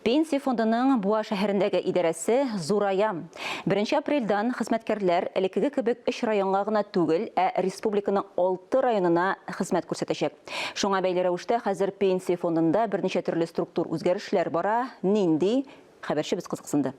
Пенсия фондының Буа шәһәрендәге идарәсе зурая. Беренче апрельдән хезмәткәрләр элеккеге кебек өч районга гына түгел, ә республиканың алты районына хезмәт күрсәтәчәк. Шуңа бәйле рәвештә хәзер Пенсия фондында берничә төрле структур үзгәрешләр бара. Нинди? Хәбәрчебез кызыксынды.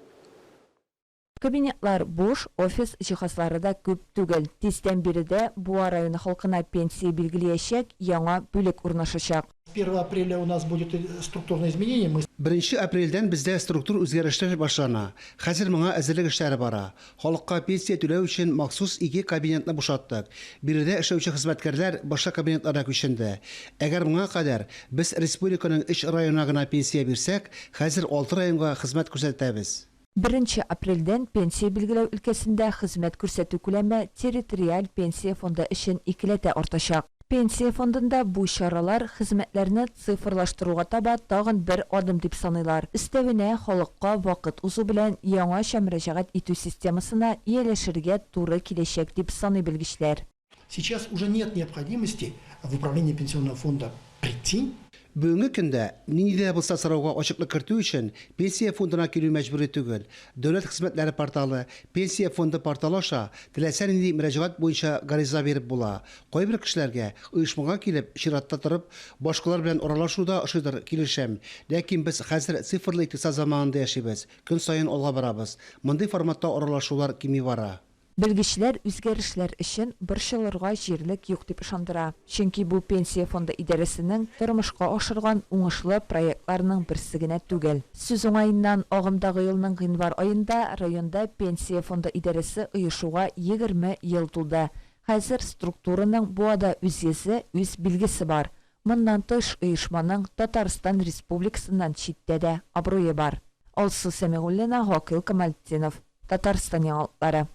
Кабинетлар буш, офис җиһазлары да күп түгел. Тиздән биредә Буа районы халкына пенсия билгелиячәк яңа бүлек урнашачак. С первого апреля у нас будет структурное изменение, мы. Беренче апрельдән бездә структур үзгәрешләр башлана. Хәзер моңа әзерлек эшләре бара. Халыкка пенсия түләү өчен махсус ике кабинетны бушаттык. Биредә эшләүче хезмәткәрләр башка кабинетларга күченде. Әгәр моңа кадәр без республиканың өч районына гына пенсия бирсәк, хәзер алты районга хезмәт күрсәтәбез. Беренче апрельдән пенсия билгеләү өлкәсендә хезмәт күрсәтү күләме территориаль пенсия фонды өчен икеләтә артачак. Пенсия фондында бу чаралар хезмәтләрне цифрлаштыруга таба тагын бер адым дип саныйлар. Өстәвенә, халыкка вакыт узу белән яңача мөрәҗәгать итү системасына ияләшергә туры киләчәк дип саный белгечләр. Сейчас уже нет необходимости в управление пенсионного фонда прийти. Бүгенге көндә, нинди дә булса сорауга ачыклык кертү өчен, Пенсия фондына килү мәҗбүри түгел. Дәүләт хезмәтләре порталы, Пенсия фонды порталы аша теләсә нинди мөрәҗәгать буенча гариза биреп була. Кайбер кешеләргә, оешмага килеп, чиратта торып, башкалар белән аралашу да ошыйдыр, килешәм. Ләкин без хәзер цифрлы икътисад заманында яшибез, көн саен алга барабыз. Мондый форматта аралашулар кими бара. Белгечләр үзгәрешләр өчен борчылырга җирлек юк дип ышандыра. Чөнки бу Пенсия фонды идарәсенең тормышка ашырган уңышлы проектларының берсе генә түгел. Сүз уңаеннан, агымдагы елның гыйнвар аенда районда Пенсия фонды идарәсе оешуга 20 ел тулды. Хәзер структураның Буада үз йөзе, үз билгесе бар. Моннан тыш, оешманың Татарстан Республикасыннан читтә дә абруе бар. Алсу Сәмигуллина, Гакыйл Камалтдинов. Татарстан яңалыклары.